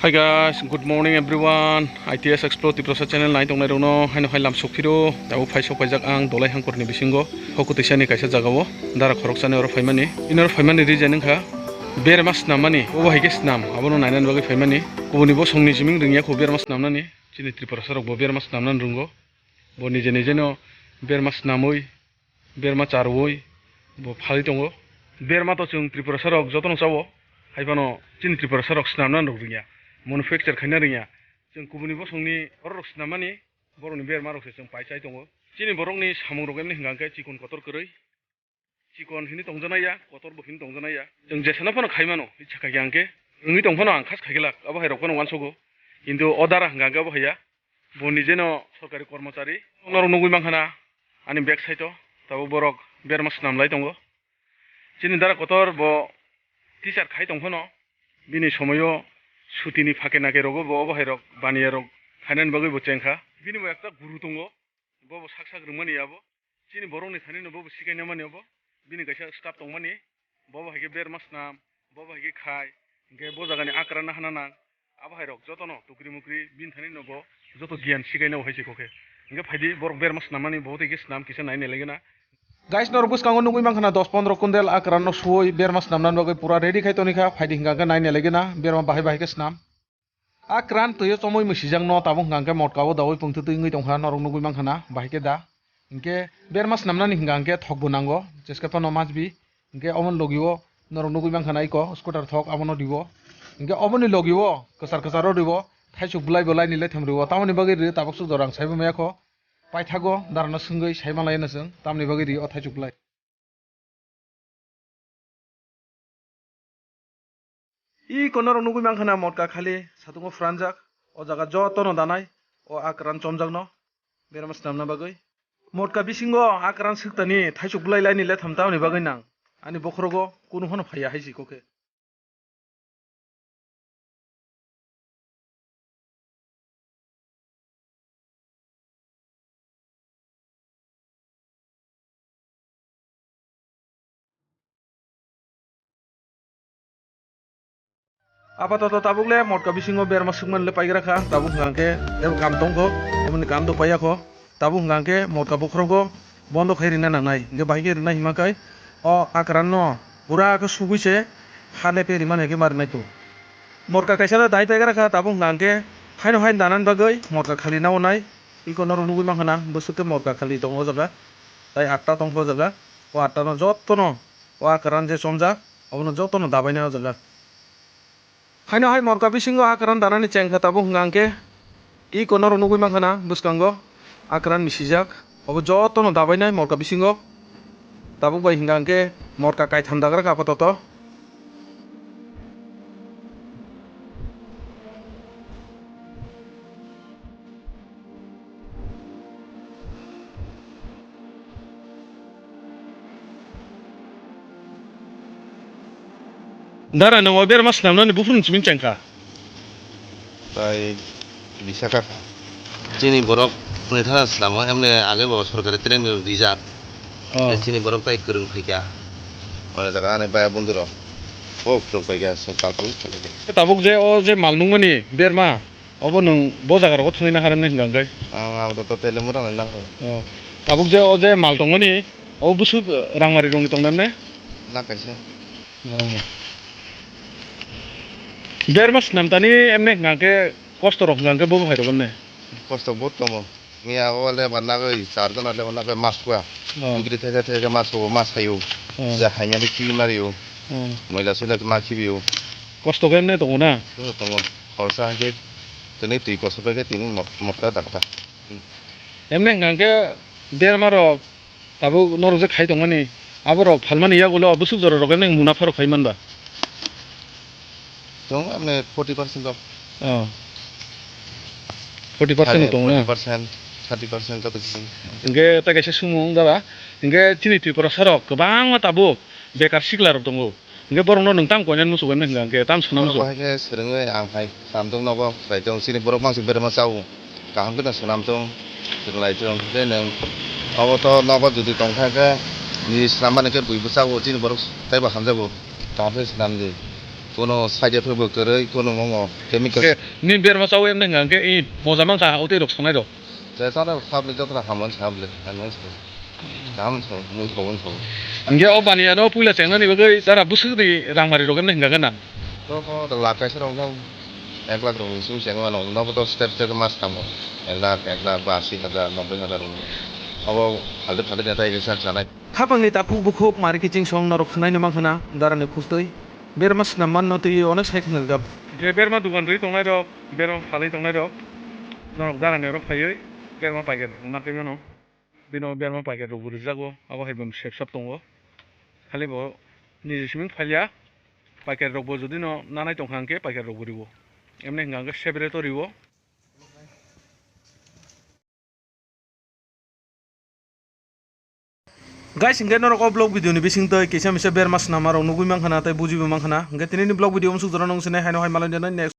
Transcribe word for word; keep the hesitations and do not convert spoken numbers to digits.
Hi guys, good morning everyone. I T S Explore Tiprasa channel nai tongnai rokno haino hai lam sokphiro. Tabuk phai sok paijak ang Dolai Hangkorni bisingo. Hoku tisani kaisa jagao dara khoroksani oro phaimani. Ino oro phaimani reason wngkha berma snamani. Obo hai khe snam, abono nainani bagwi phaimani. Kubuni bosongni jiming rwngya kho berma snamnani. Chini Tiprasa rokbo berma snamnani rwngo. Bo nije nije no berma snamwi, berma charwi bo phalwi tongo. Berma to chwng Tiprasa rok jotono chao, hai phano chini Tiprasa rok snamna rok rwngya, manufacture khaina rwngya. Chwng kubuni bosongni borok rok snammani, borokni berma rok se chwng pai chai tongo. Chini borokni samung rok emni hwnkha hwnkhe chikon kotor kwrwi, chikon hini tongjanai ya, kotor bo hini tongjanai ya. Chwng jesano phano khai mano, icha khai khe ang khe wngwi tong phano ang khas khai glak, abo hai rok phano uansugo. Kintu o dara hwnkha hwnkhe abo hai ya. Bo nije no sorkari kormochari. Norok nugwi mankha na ani back side o tabuk borok berma snam lai tongo. Chini dara kotor bo teacher khai tong phano bini somoio sutini phake nake rogo bo obo hai rok baniya rok khainani bagwi bo chengkha. Bini bo ekta guru tongo, bo bo sak sak rwmani abo. Chini borokni thani no bobo sikaina mani obo. Bini kaisa staff tongmani. Bobo hai khe berma snam, bobo hai khe khai, hinkhe bo jagani akra no hana nang. Abo hai rok jotono tukri mukri bini thani no bo joto giyan sikaina bo hai se kho khe. Hinkhe phaidi borok berma snam mani bo tei khe snam kisa nai nai lai gana. Guys, norok bwskango nugwi mankha na dos pondro kundel akra no suwi berma snam nani bagwi pura ready khai toni kha. Phaidi hinkha khe nai nai lai gana berma bahai bahai khe snam. A kran twi o chomwi mwsijak no tabuk hwnkha hwnkhe motka o dawi pungtwi twi wngwi tongkha norok nugwi mankha na bahai khe da. Hinkhe berma snamnani hwnkha hwnkhe thok bo nango, jeske phano majbi. Hinkhe omo logi o norok nugwi mankha na iko scooter thok abono riwo. Hinkhe oboni logi o kwchar kwchar o riwo, thaisuk bwlai bo laini lai tham riwo, tamoni bagwi ri tabuk suk jora ang saibo maya kho. Paithago darano swngwi sai manlai no chwng tamoni bagwi ri o thaisuk bwlai. Iko norok nugwi mankha na motka khali satungo phranjak. O jaga jotono danai o akran chomjakno berma snamna bagwi. Motka bisingo akran swktani thaisuk bwlai laini le thamtamni bagwi nang. Ani bokhorogo kunu phano phaiya hai si kho khe. Apatoto tabuk le motka bisingo berma swkmani le paigra kha, tabuk hwnkha khe tebo kam tongkho, teboni kam do paiya kho. Tabuk hwnkha khe motka bokhorogo bondo khai rina nangnai. Hinkhe bahai khe rina hima khai o akran no pura khe sugui se ha lepe rimani khe ma rinai to. Motka kaisa da dai paigra kha, tabuk hwnkha khe haino haino danani bagwi motka khali na onai. Iko norok nugui mankha na bwswk khe motka khali tongo o jaga. Tai atta tongkha o jaga. O atta no jotono o akran je chomjak obono jotono dabainai o jaga. Haino hai morka bisingo akran danani chengkha tabuk hwnkha hwnkhe iko norok nugui mankha na bwskango akran misijak. Obo jotono dabainai morka bisingo. Tabuk bai hwnkha hwnkhe morka kaitham dagra kha apatoto. Dara, nwng o berma swnamnani buphuruni simi chengkha? Tai bisakha. Chini borok nethara swnamo, emne age bo sorkari training rijak. Oh. Chini borok tai kwrwng phaikha. Ore jaga ani baya bondhu rok. O kwrwng phaikha, so kalpang. Tabuk je o je mal nungmani berma, obo nwng bo jaga rogo thwnwi naharemni hwnkha hwnkhe? Ang abo to totally mura nang nang. Oh. Tabuk je o je mal tongmani, obo bwswk rangmari rongni tongna ne? Na kaisa. Oh. Berma swnam tani emne hwnkha hwnkhe kosto rok hwnkha hwnkhe bo bo hai rok emne? Kosto bo tongo. Miya o lebar nagwi char jona lebar nagwi mas kua. Oh. Bikri thai thai thai mas kua mas hayu. Oh. Ja hainani ki mari yo. Oh. Moila suila ma khibiyo. Kosto khe emne tongo na? Tongo, tongo. Khoroksa hwnkhe tini twi kosto khe tini mot-, motta dakta. Hmm. Emne hwnkha hwnkhe berma rok tabuk norok je khai tongmani, aborok phalmani yagulo bwswk jora rok emne munapha rok khai manba? Tong emne forty percent rok. Oh. Forty percent tong na? Forty percent, thirty percent joto kisi. Hwnkhe ta kaisa sumung dara. Hwnkhe chini Tiprasa rok kwbangma tabuk bekar sikla rok tongo. Hwnkhe borokno nwng tamo koinani muchungo hwnkha hwnkhe tamo swnam muchungo? Bahai khe swrwngwi ang hai samtwng nogo khlai tong, chini borok mangsi berma chao. Kaham khe no swnam tong, swrwng lai tong. Tei nwng obo to nogo jodi tong kha khe, ni swnam mani khe buibo chao, chini borok teibo hamjago. Kaham khe swnam di. Kono side effect bo kwrwi, kono momo chemical. Nini berma chawi emne hwnkha hwnkhe i moja mankha, o twi rok songnai rok. Te chana public jotono hamon sa bwle, hamon sa. Hamon sa, mui kobon sa. Hwnkhe o baniya no puila chengnani bagwi chana bwswkni rangmari rok emne hwnkha hwnkhe na. To ko to lakh kaisa rok no, ek lakh rok ni simi chengma no, nobo to step step mas tamo. Ek lakh, ek lakh ba asi hajar, nobboi hajar rok. Obo phalde phalde neta research chanai. Khapangni takhuk bukhuk mari kiching song norok khwnaino mankha na, darani khuk twi. Berma swnam manno twi onek sai khna gap. Je berma dugan rwi tongnai rok, berma phalwi tongnai rok, norok darani oro phaiwi berma paikar rok na twi mano. Bino berma paikar rok bo rijak o, abo hai bo sepsap tongo. Khali bo niji siming phalia, paikar rok bo jodi no nanai tongkha hwnkhe paikar rok bo riwo. Emne hwnkha hwnkhe separate o riwo. Guys, hingke norok o vlog video ni bising twi kisa misa berma swnam rok nugui mankha na tei bujibo mankha na. Hingke tini ni vlog video musuk jora nung sinai haino hai malai next.